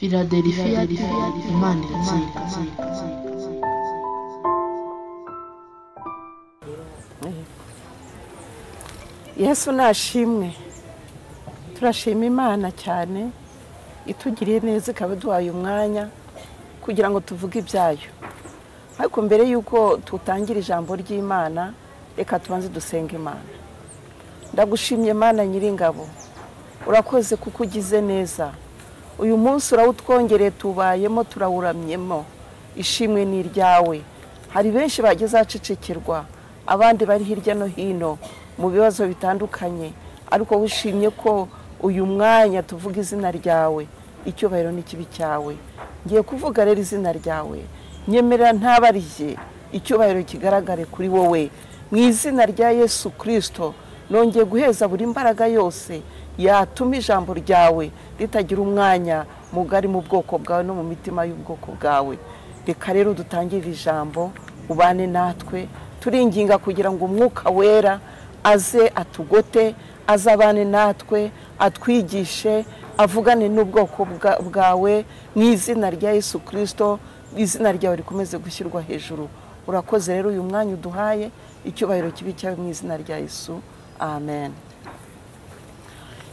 Philadelphia, Imana iracyiga. Yesu nashimwe. Turashima Imana cyane itugiriye neza ikaba iduhaye umwanya kugira ngo tuvuge ibyayo. Ariko mbere yuko tutangira ijambo ry'Imana, reka tubanze dusenga Imana. Ndagushimye Mana nyiringabo, urakoze kuko ugize neza. Uyu munsi urawutwongereye, tubayemo, turawuramyemo. Ishimwe ni iryawe. Hari benshi bageze acecekerwa, abandi bari hirya no hino mu bibazo bitandukanye, ariko wishimye ko uyu mwanya tuvuga izina ryawe, icyubahiro n'ikibi cyawe. Ngiye kuvuga rero izina ryawe, nyemera ntabariye, icyubahiro kigaragare kuri wowe. Mu izina rya Yesu Kristo nongeye guheza buri mbaraga yose yatuma ijambo ryawe ritagira umwanya mugari mu bwoko bwawe no mu mitima y'ubwoko bwawe. Reka rero dutangire ijambo, ubane natwe. Turinginga kugira ngo umwuka wera aze atugote, azabane natwe, atwigishe, avugane n'ubwoko bwawe. Mu izina rya Yesu Kristo, izina ryawe rikomeze gushyirwa hejuru. Urakoze rero uyu mwanya uduhaye, icyubahiro kibi cyawe mu izina rya Yesu, amen.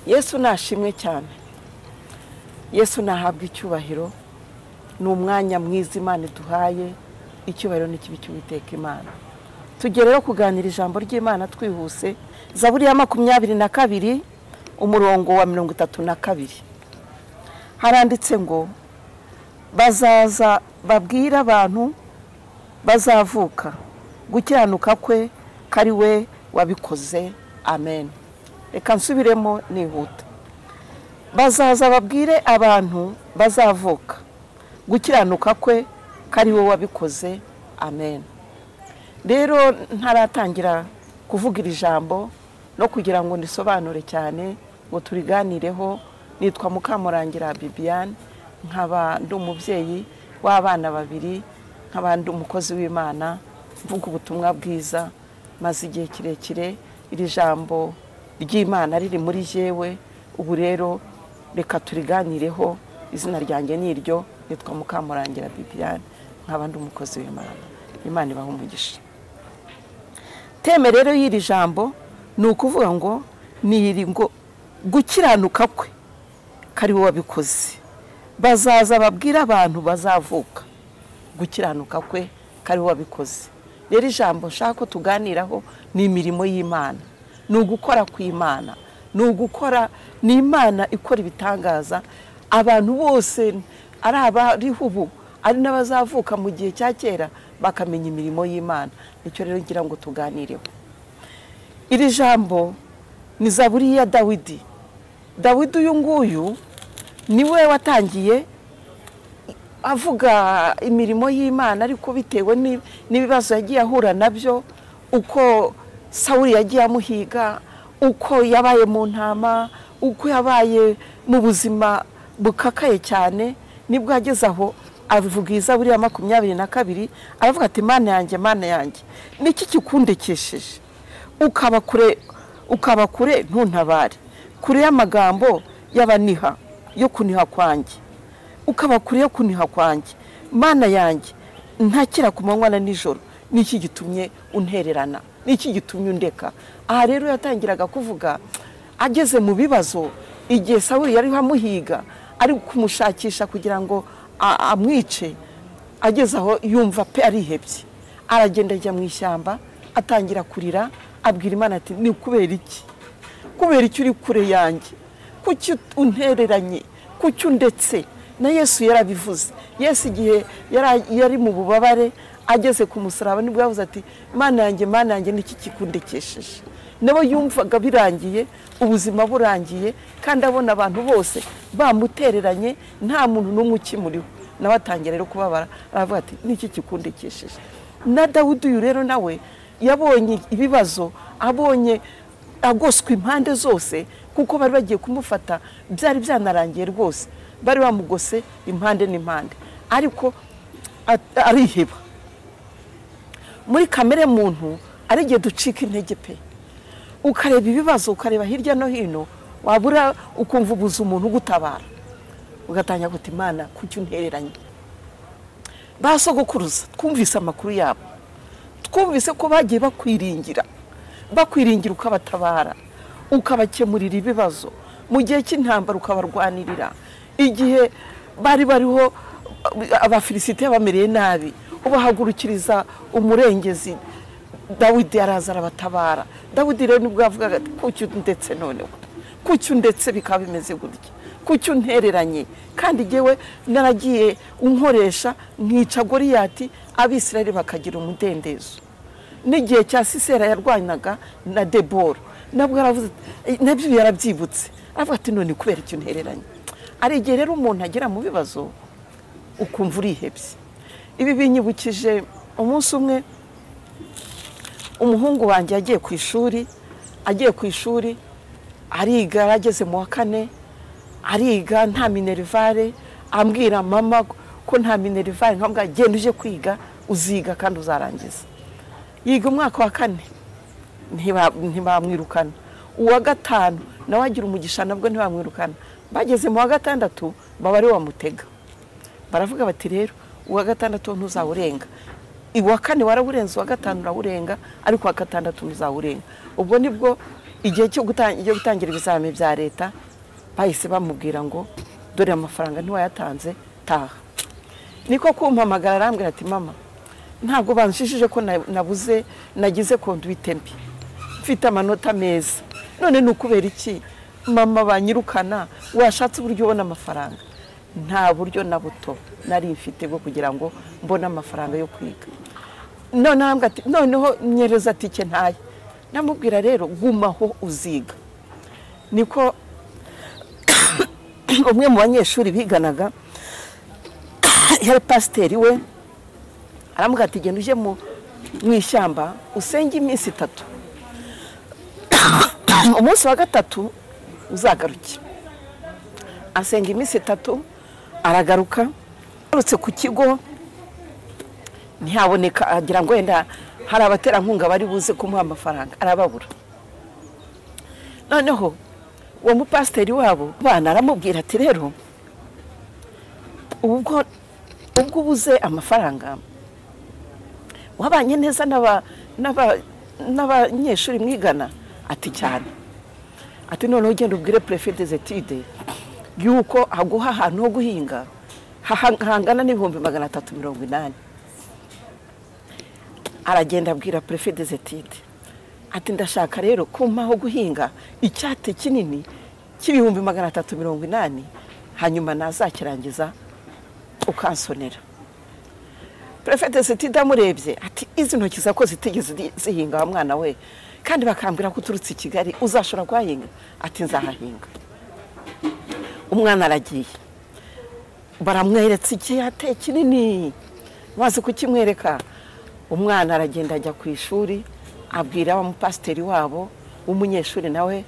Yesu nashimwe cyane. Yesu nahabwa icyubahiro. Ni umwanya mwiza Imana iduhaye, icyubahiro n'ikibi cy'Uwiteka Imana. Tugere rero kuganira ijambo ry'Imana twihuse. Zaburi ya 22 umurongo wa 32 haranditse ngo bazaza babwira abantu bazavuka gukiranuka kwe kari we wabikoze. Amen. Reka nsubiremo nihuta. Bazaza babwire abantu bazavuka gukiranuka kwe kari we wabikoze. Amen. Rero ntaratangira kuvuga iri jambo no kugira ngo ndisobanure cyane ngo turiganireho, nitwa Mukamurangira Bibiane, nkaba ndi umubyeyi w'abana babiri, nkaba ndi umukozi w'Imana, mvuga ubutumwa bwiza. Maze igihe kirekire iri jambo ry'Imana riri muri jewe. Ubu rero reka turiganireho. Izina ryanjye ni iryo, nitwa Mukamurangira Bibiane, nkaba ndi umukozi w'Imana. Imana ibahe umugisha. Teme rero y'iri jambo ni ukuvuga ngo ni iri ngo gukiranuka kwe kari we wabikoze. Bazaza babwira abantu bazavuka gukiranuka kwe kari we wabikoze. Rero ijambo nshaka ko tuganiraho ni imirimo y'Imana, ni ugukora kw'Imana, ni ugukora, ni Imana ikora ibitangaza. Abantu bose ari abariho ubu ari n'abazavuka mu gihe cya kera bakamenya imirimo y'Imana. Nicyo rero ngira ngo tuganireho. Iri jambo ni Zaburi ya Dawidi. Dawidi uyu nguyu niwe watangiye avuga imirimo y'Imana, ariko bitewe n'ibibazo yagiye ahura nabyo, uko Sawuli yagiye amuhiga, uko yabaye mu ntama, uko yabaye mu buzima bukakaye cyane, nibwo ageze aho avuga Zaburi ya 22, aravuga ati Mana yanjye, Mana yanjye, niki kikundekesheje ukaba kure ntuntabare, kure y'amagambo y'abaniha yo kuniha kwanjye, ukaba kure yo kuniha kwanjye. Mana yanjye, ntakira ku manywa na nijoro, niki gitumye untererana, niki gitumye undeka. Aha rero yatangiraga kuvuga ageze mu bibazo, igihe Sawuli yari amuhiga ari kumushakisha kugira ngo amwice. Ageze aho yumva pe arihebye, aragenda ajya mu ishyamba, atangira kurira, abwira Imana ati ni kubera iki, kubera iki uri kure yanjye, kuki untereranye, kuki undetse. Na Yesu yarabivuze. Yesu igihe yari mu bubabare ageze ku musaraba, nibwo yavuze ati Mana yanjye, Mana yanjye, niki kikundekesheje. Nabo yumvaga birangiye, ubuzima burangiye, kandi abona abantu bose bamutereranye, nta muntu n'umwe ukimuriho. Nawe atangira rero kubabara, aravuga ati niki kikundekesheje. Na Dawudi uyu rero nawe yabonye ibibazo, abonye agoswe impande zose, kuko bari bagiye kumufata, byari byanarangiye rwose, bari bamugose impande n'impande, ariko ariheba. Muri kamere muntu ari igihe ducika intege pe, ukareba ibibazo, ukareba hirya no hino, wabura ukumva ubuza umuntu ugutabara. Ugatangira guta Imana kuki untereranye. Ba sogokuruza twumvise amakuru yabo, twumvise ko bagiye bakwiringira, bakwiringira ukabatabara, ukabakemurira ibibazo mu gihe cy'intambara, ukabarwanirira igihe bari bariho Abafilisitiya bamereye nabi, ubahagurukiriza umurengezi Dawidi araza arabatabara. Dawidi rero nibwo yavugaga ati kuki ndetse noneho, kuki ndetse bikaba bimeze gutya, kuki untereranye, kandi jyewe naragiye unkoresha nkica Goliyati, Abisirayeli bakagira umudendezo. N'igihe cya Sisera yarwanaga na Debora nabwo yaravuze, nabyo yarabyibutse, aravuga ati none kubera icyo untereranye. Ari igihe rero umuntu agera mu bibazo ukumva urihebye. Ibi binyibukije umunsi umwe umuhungu wanjye yagiye ku ishuri, agiye ku ishuri ariga, yarageze mu wa kane ariga nta minerivare, ambwira mama ko nta minerivare, nkamubwira genda uje kwiga uziga kandi uzarangiza. Yiga umwaka wa kane ntibamwirukana, uwa gatanu nawe agira umugisha nabwo ntibamwirukana. Bageze mu wa gatandatu baba ari bamutega, baravuga bati rero uwa gatandatu ntuzawurenga, uwa kane warawurenze, uwa gatanu urawurenga, ariko uwa gatandatu ntuzawurenga. Ubwo nibwo igihe cyo gutangira ibizami bya leta bahise bamubwira ngo dore amafaranga ntiwayatanze, taha. Niko kumpamagara arambwira ati mama ntabwo banshishije ko nabuze, nagize conduite mbi, mfite amanota meza, none ni ukubera iki mama banyirukana, washatse uburyo ubona amafaranga? Nta buryo na buto nari mfite bwo kugira ngo mbone amafaranga yo kwiga. Noneho nyereza tike ntaye, namubwira rero gumaho uziga. Niko umwe mu banyeshuri biganaga yari pasiteri we, aramubwira ati genda uje mu ishyamba usenge iminsi 3, umunsi wa gatatu uzagaruke. Asenga iminsi 3 aragaruka, agarutse ku kigo ntihaboneka, agira ngo wenda hari abaterankunga bari buze kumuha amafaranga, arababura. Noneho uwo mupasiteri wabo bana aramubwira ati rero ubwo ubuze amafaranga, wabanye neza n'abanyeshuri mwigana? Ati cyane. Ati noneho ugenda ubwire préfet des études yuko aguha ahantu ho guhinga hangana n'ibihumbi 380. Aragenda abwira préfet des études ati ndashaka rero kumpa ho guhinga icyate kinini cy'ibihumbi 380, hanyuma nazakirangiza ukansonera. Préfet des études amurebye ati izi ntoki zako zitigeze zihinga wa mwana we, kandi bakambwira ko uturutse i Kigali uzashobora kuhahinga? Ati nzahahinga. Umwana aragiye, baramweretse icyate kinini, bazi kukimwereka. Umwana aragenda ajya ku ishuri, abwira umupasiteri wabo w'umunyeshuri nawe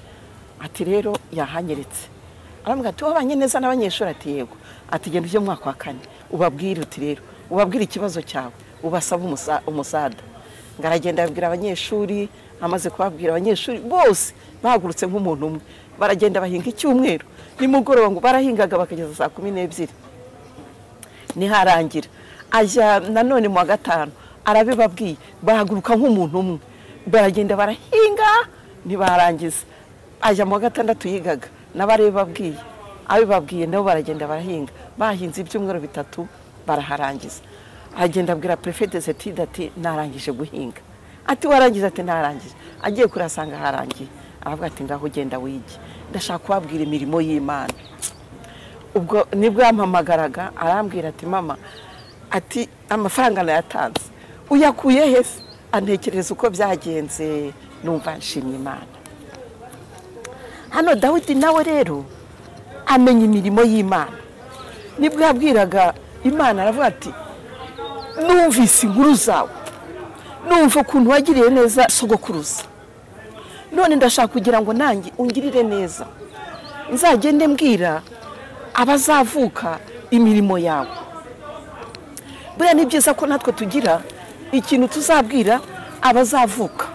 ati rero yahanyeretse. Aramubwira ati wabanye neza n'abanyeshuri? Ati yego. Ati genda ujye mu mwaka wa kane ubabwire uti rero ubabwire ikibazo cyawe, ubasaba umusada. Ngaragenda abwira abanyeshuri, amaze kubabwira abanyeshuri bose bahagurutse nk'umuntu umwe, baragenda bahinga icyumweru, nimugoroba ngo barahingaga bakageza saa 12, niharangira ajya nanone mu wa gatanu arabibabwiye, bahaguruka nk'umuntu umwe, baragenda barahinga ntibarangiza. Ajya mu wa gatandatu yigaga n'abaribabwiye, abibabwiye nabo baragenda barahinga, bahinze ibyumweru 3 baraharangiza. Agenda abwira préfet des études ati narangije guhinga. Ati warangiza? Ati narangije. Agiye kurasanga harangiye, aravuga ati ngaho ugenda wige, ndashaka kubabwira imirimo y'Imana. Ubwo nibwo yampamagaraga arambwira ati mama, ati amafaranga nayatanze uyakuye he? Antekereza uko byagenze, numva nshimye Imana. Hano Dawidi nawe rero amenya imirimo y'Imana, nibwo yabwiraga Imana aravuga ati numvise inkuru zawe, numva ukuntu wagiriye neza sogokuruza, none ndashaka kugira ngo nanjye ungirire neza, nzagende mbwira abazavuka imirimo yawe. Buriya ni byiza ko natwe tugira ikintu tuzabwira abazavuka,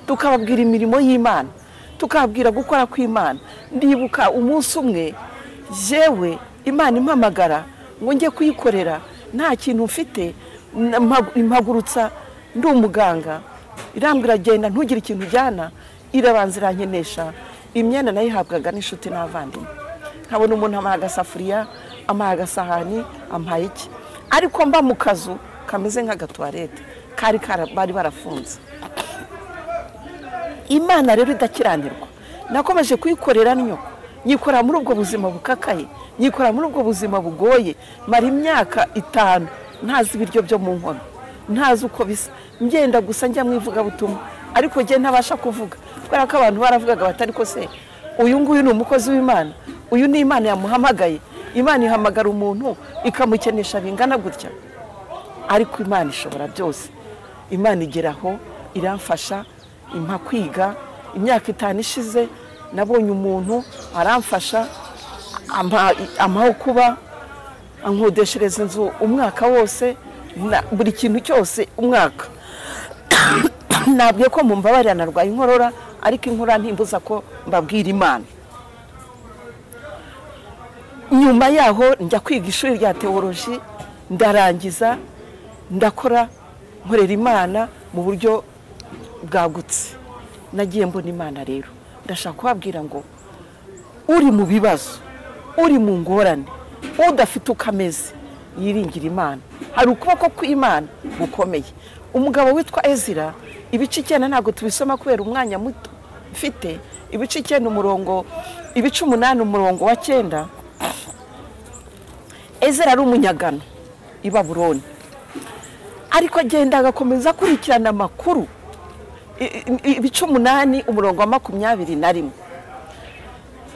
tukababwira imirimo y'Imana, tukababwira gukora kw'Imana. Ndibuka umunsi umwe jewe Imana impamagara ngo njye kuyikorera nta kintu mfite, impagurutsa ndi umuganga, irambwira genda ntugire ikintu ujyana, irabanza irankenesha. Imyenda nayihabwaga n'inshuti n'abavandimwe, nkabona umuntu ampaye agasafuriya, ampaye agasahani, ampaye iki, ariko mba mu kazu kameze nk'agatuwarete kari bari barafunze. Imana rero idakiranirwa, nakomeje kuyikorera nnyo, nyikora muri ubwo buzima bukakaye, nyikora muri ubwo buzima bugoye, mara imyaka 5 ntazi ibiryo byo mu nkono, ntazi uko bisa, ngenda gusa njya mu ivugabutumwa, ariko njye ntabasha kuvuga kubera ko abantu baravugaga batari ko se uyu nguyu ni umukozi w'Imana, uyu ni Imana yamuhamagaye, Imana ihamagara umuntu ikamukenesha bingana gutya. Ariko Imana ishobora byose, Imana igeraho iramfasha, impa kwiga. Imyaka 5 ishize nabonye umuntu aramfasha, ampa kuba, ankodeshereza inzu umwaka wose, buri kintu cyose umwaka. Nabwiye ko mumbabarira narwaye inkorora, ariko inkorora ntimbuza ko mbabwira Imana. Nyuma yaho njya kwiga ishuri rya teoloji, ndarangiza, ndakora, nkorera Imana mu buryo bwagutse. Nagiye mbona Imana rero. Ndashaka kubabwira ngo uri mu bibazo, uri mu ngorane, udafite uko ameze, yiringira Imana. Hari ukuboko kw'Imana gukomeye. Umugabo witwa Ezira, ibice 9 ntabwo tubisoma kubera umwanya muto mfite, ibice 9 umurongo, ibice 8 umurongo wa 9. Ezira ari umunyagano i Babuloni, ariko agenda agakomeza akurikirana amakuru. Ibice 8 umurongo wa 21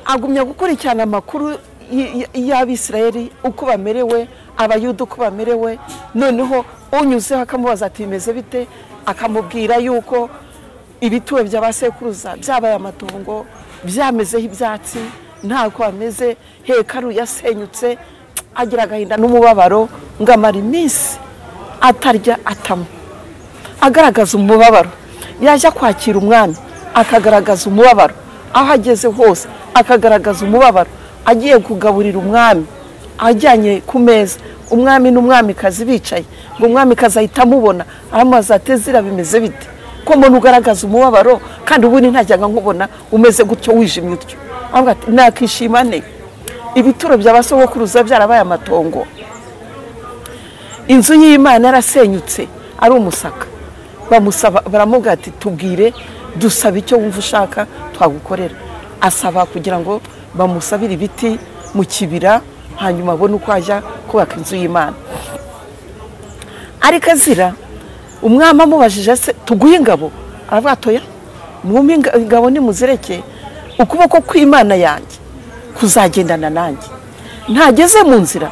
agumya gukurikirana amakuru y'Abisirayeli uko bamerewe, Abayuda uko bamerewe. Noneho unyuzeho akamubaza ati bimeze bite, akamubwira yuko ibituro by'abasekuruza byabaye amatongo, byamezeho ibyatsi, ntako ameze, hekaru yasenyutse. Agira agahinda n'umubabaro, ngo amara iminsi atarya atanywa, agaragaza umubabaro. Yajya kwakira umwami akagaragaza umubabaro, aho ageze hose akagaragaza umubabaro. Agiye kugaburira umwami, ajyanye ku meza, umwami n'umwamikazi bicaye, ngo umwamikazi ahita amubona, aramubaza ati Ezira bimeze bite, ko mbona ugaragaza umubabaro kandi ubundi ntajyaga nkubona umeze gutyo wijimye utyo. Aravuga ati nakishima ne, ibituro by'abasogokuruza byarabaye amatongo, inzu y'Imana yarasenyutse ari umusaka. Bamusaba, baramubwira ati tubwire, dusaba icyo wumva ushaka twagukorera. Asaba kugira ngo bamusabire ibiti mu kibira, hanyuma abone uko ajya kubaka inzu y'Imana. Ariko Ezira, umwami amubajije se tuguhe ingabo, aravuga ati oya, mwumpe ingabo nimuzireke, ukuboko kw'Imana yanjye kuzagendana nanjye. Ntageze mu nzira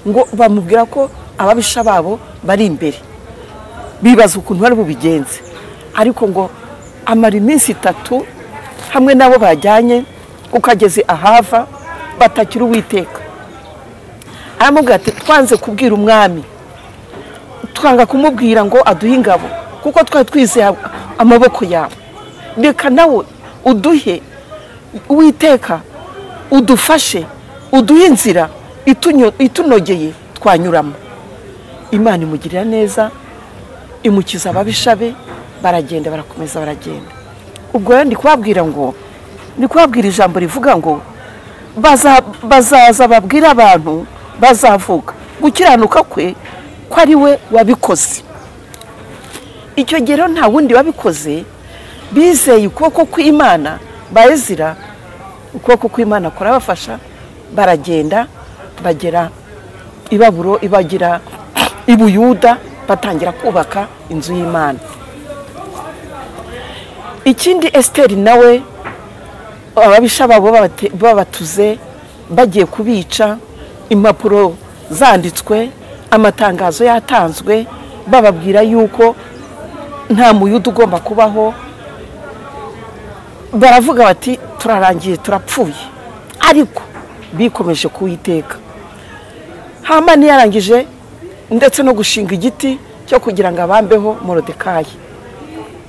ngo bamubwira ko ababisha babo bari imbere, bibaza ukuntu bari bubigenze. Ariko ngo amara iminsi 3 hamwe nabo bajyanye, ukageze ahava batakira Uwiteka. Aramubwira ati twanze kubwira umwami, twanga kumubwira ngo aduhe ingabo, kuko twari twizeye amaboko yawe. Reka nawe uduhe Uwiteka, udufashe, uduhe inzira itunogeye twanyuramo. Imana imugirira neza, imukiza ababisha be, baragenda, barakomeza baragenda. Ubwo rero ndi kubabwira ngo, ndi kubabwira ijambo rivuga ngo bazaza babwira abantu, bazavuga gukiranuka kwe ko ari we wabikoze. Icyo gihe rero nta wundi wabikoze, bizeye ukuboko kw'Imana. Ba Ezira ukuboko kw'Imana kurabafasha, baragenda bagera i Baburo, ibagira i Buyuda, batangira kubaka inzu y'Imana. Ikindi Esteri nawe ababisha babo babatuze bagiye kubica, impapuro zanditswe, amatangazo yatanzwe, bababwira yuko nta muyuda ugomba kubaho. Baravuga bati turarangiye, turapfuye, ariko bikomeje kuwiteka. Hamani yarangije ndetse no gushinga igiti cyo kugira ngo abambeho Moridekayi,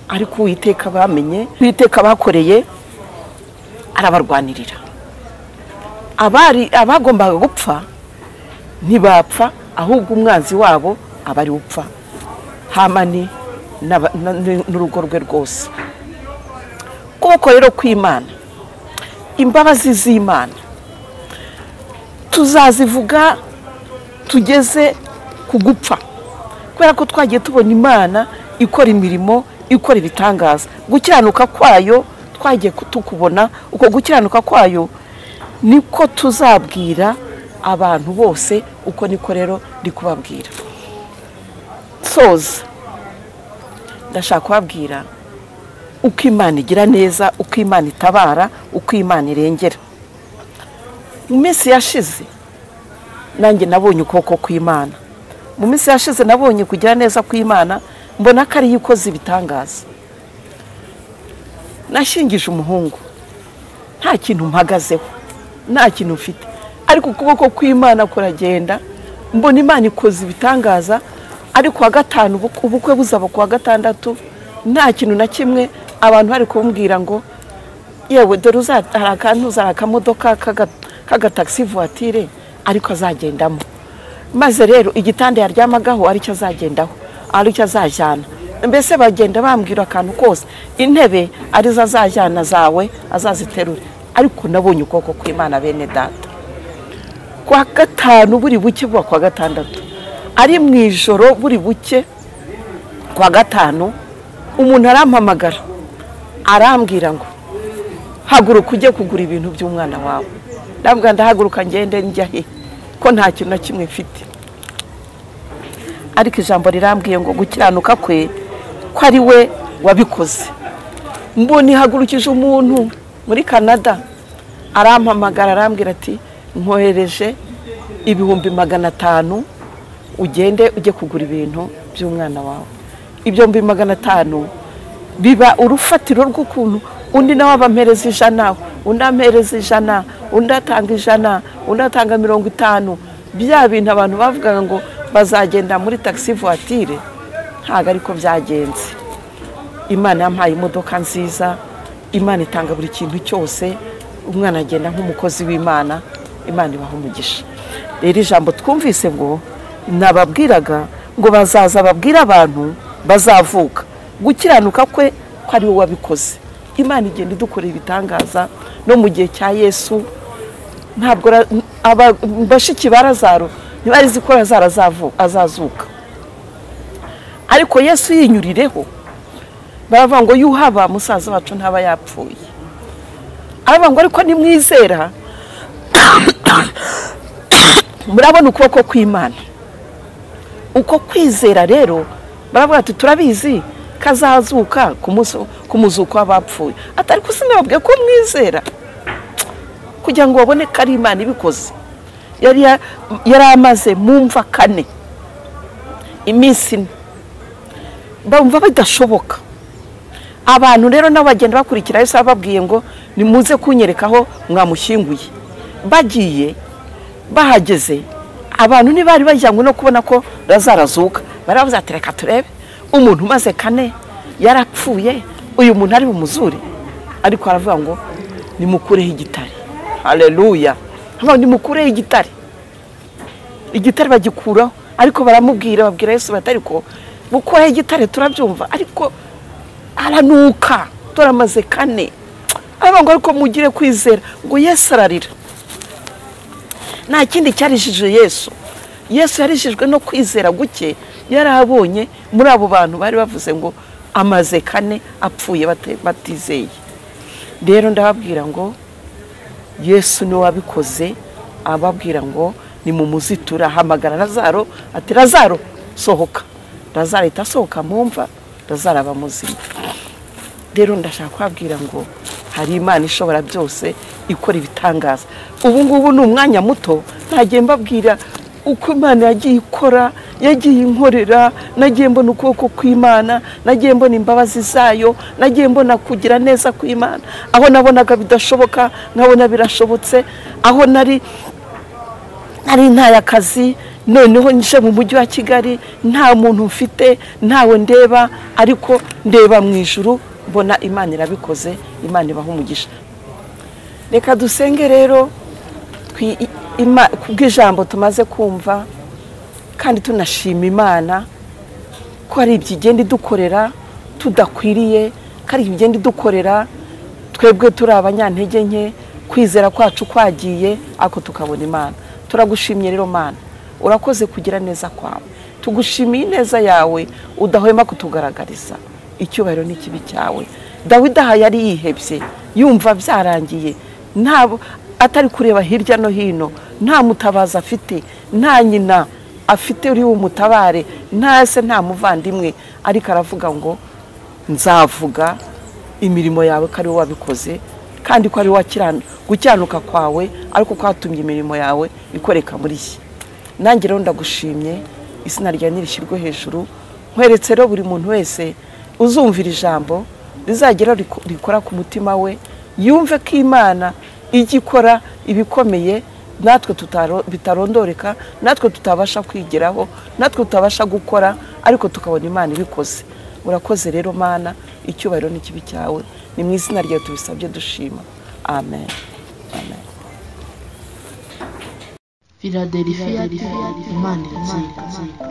ariko Uwiteka bamenye, Uwiteka bakoreye arabarwanirira, Abari abagombaga gupfa ntibapfa, ahubwo umwanzi wabo abari upfa, Hamani n'urugo rwe rwose. Kuboko rero kw'Imana, imbabazi z'Imana tuzazivuga tugeze ku gupfa, kubera ko twagiye tubona Imana ikora imirimo, ikora ibitangaza. Gukiranuka kwayo twagiye tukubona, uko gukiranuka kwayo niko tuzabwira abantu bose, uko niko rero ndi kubabwira. Soza ndashaka kubabwira uko Imana igira neza, uko Imana itabara, uko Imana irengera. Mu minsi yashize nanjye nabonye ukuboko kw'Imana. Mu minsi yashize nabonye kugira neza kw'Imana, mbona ko ariyo ikoze ibitangaza. Nashingije umuhungu nta kintu mpagazeho, nta kintu mfite, ariko ukuboko kw'Imana kuragenda, mbona Imana ikoze ibitangaza. Ariko wa gatanu ubukwe buzaba kuwa gatandatu, nta kintu na kimwe. Abantu bari kumbwira ngo yewe dore uzara akamodoka k'agatagisi voiture ariko azagendamo, maze rero igitanda yaryamagaho aricyo azagendaho, aricyo azajyana. Mbese bagenda bambwira akantu kose, intebe arizo azajyana zawe azaziterure. Ariko nabonye ukuboko kw'Imana bene data. Kwa gatanu buri buke buba kwa gatandatu, ari mu ijoro buri buke kwa gatanu, umuntu arampamagara arambwira ngo haguruka ujye kugura ibintu by'umwana wawe. Ndabwira ndahaguruka ngende njya he ko nta kintu na kimwe mfite? Ariko ijambo rirambwiye ngo gukiranuka kwe ko ari we wabikoze. Mbona ihagurukije umuntu muri Canada arampamagara arambwira ati nkohereje 500,000 ugende ujye kugura ibintu by'umwana wawe. Ibyo 500,000 biba urufatiro rw'ukuntu undi nawe abampereza 100, undi ampereza 100, undi atanga 100, undi atanga 50. Bya bintu abantu bavugaga ngo bazagenda muri taxi voiture, ntago ariko byagenze. Imana yampaye imodoka nziza, Imana itanga buri kintu cyose, umwana agenda nk'umukozi w'Imana, Imana ibaha umugisha. Rero ijambo twumvise ngo nababwiraga ngo bazaza babwira abantu bazavuka gukiranuka kwe ko ari we wabikoze. Imana igenda idukorera ibitangaza. No mu gihe cya Yesu ntabwo bashiki ba Lazaro ntibari ko Lazaro azazuka, ariko Yesu yinyurireho baravuga ngo yuhaba musaza wacu ntaba yapfuye. Aravuga ngo ariko nimwizera murabona ukuboko kw'Imana. Uko kwizera rero baravuga ati turabizi kazazuka ku muzuko w'abapfuye, atari ko sinababwiye ko mwizera kugira ngo babone ko ari Imana ibikoze. Yari amaze mumva kane iminsi ine, bumva bidashoboka. Abantu rero nabo bagenda bakurikira Yesu ababwiye ngo nimuze kunyerekaho mwamushyinguye. Bagiye bahageze abantu ntibari bajyanywe no kubona ko Lazaro azuka, baravuze ati reka turebe umuntu umaze kane yarapfuye, uyu muntu ari bumuzure. Ariko aravuga ngo nimukureho igitare. Haleluya! Nimukureho igitare. Igitare bagikuraho, ariko baramubwira, babwira Yesu bati ariko gukuraho igitare turabyumva, ariko aranuka turamaze kane. Aravuga ngo ariko mugire kwizera. Ngo Yesu ararira. Nta kindi cyarishije Yesu. Yesu yarishijwe no kwizera guke yarabonye muri abo bantu bari bavuze ngo amaze kane apfuye batizeye. Rero ndababwira ngo Yesu niwe wabikoze, ababwira ngo ni mu muzitura. Hamagara Lazaro ati Lazaro sohoka. Lazaro ahita asohoka mumva, Lazaro aba muzima. Rero ndashaka kubabwira ngo hari Imana ishobora byose ikora ibitangaza. Ubu ngubu ni umwanya muto nagiye mbabwira uko Imana yagiye ikora, yagiye inkorera, nagiye mbona ukuboko kw'Imana, nagiye mbona imbabazi zayo, nagiye mbona kugira neza kw'Imana. Aho nabonaga bidashoboka nkabona birashobotse, aho nari ntaye akazi, noneho nje mu mujyi wa Kigali nta muntu mfite, ntawe ndeba, ariko ndeba mu ijuru mbona Imana irabikoze. Imana ibaha umugisha. Reka dusenge rero Kubw'ijambo tumaze kumva, kandi tunashima Imana ko ari ibyo igenda idukorera tudakwiriye, ko ari ibyo igenda idukorera twebwe turi abanyantege nke, kwizera kwacu kwagiye, ariko tukabona Imana. Turagushimye rero Mana, urakoze kugira neza kwawe, tugushimiye ineza yawe udahwema kutugaragariza. Icyubahiro n'ikibi cyawe. Dawidi aha yari yihebye, yumva byarangiye, ntabwo atari kureba hirya no hino, nta mutabazi afite, nta nyina afite uri bumutabare, nta se, nta muvandimwe, ariko aravuga ngo nzavuga imirimo yawe ko ari wowe wabikoze, kandi ko ari wowe gukiranuka kwawe ariko kwatumye imirimo yawe ikoreka muri ye. Nanjye rero ndagushimye, izina ryawe nirishyirwe hejuru. Nkweretse rero buri muntu wese uzumvira ijambo rizagera rikora ku mutima we, yumve ko Imana ijya ikora ibikomeye natwe bitarondoreka, natwe tutabasha kwigeraho, natwe tutabasha gukora, ariko tukabona Imana ibikoze. Urakoze rero Mana, icyubahiro n'ikibi cyawe, ni mu izina ryawe tubisabye dushima. Amen. Amen. Philadelphia, Imana irazirikana.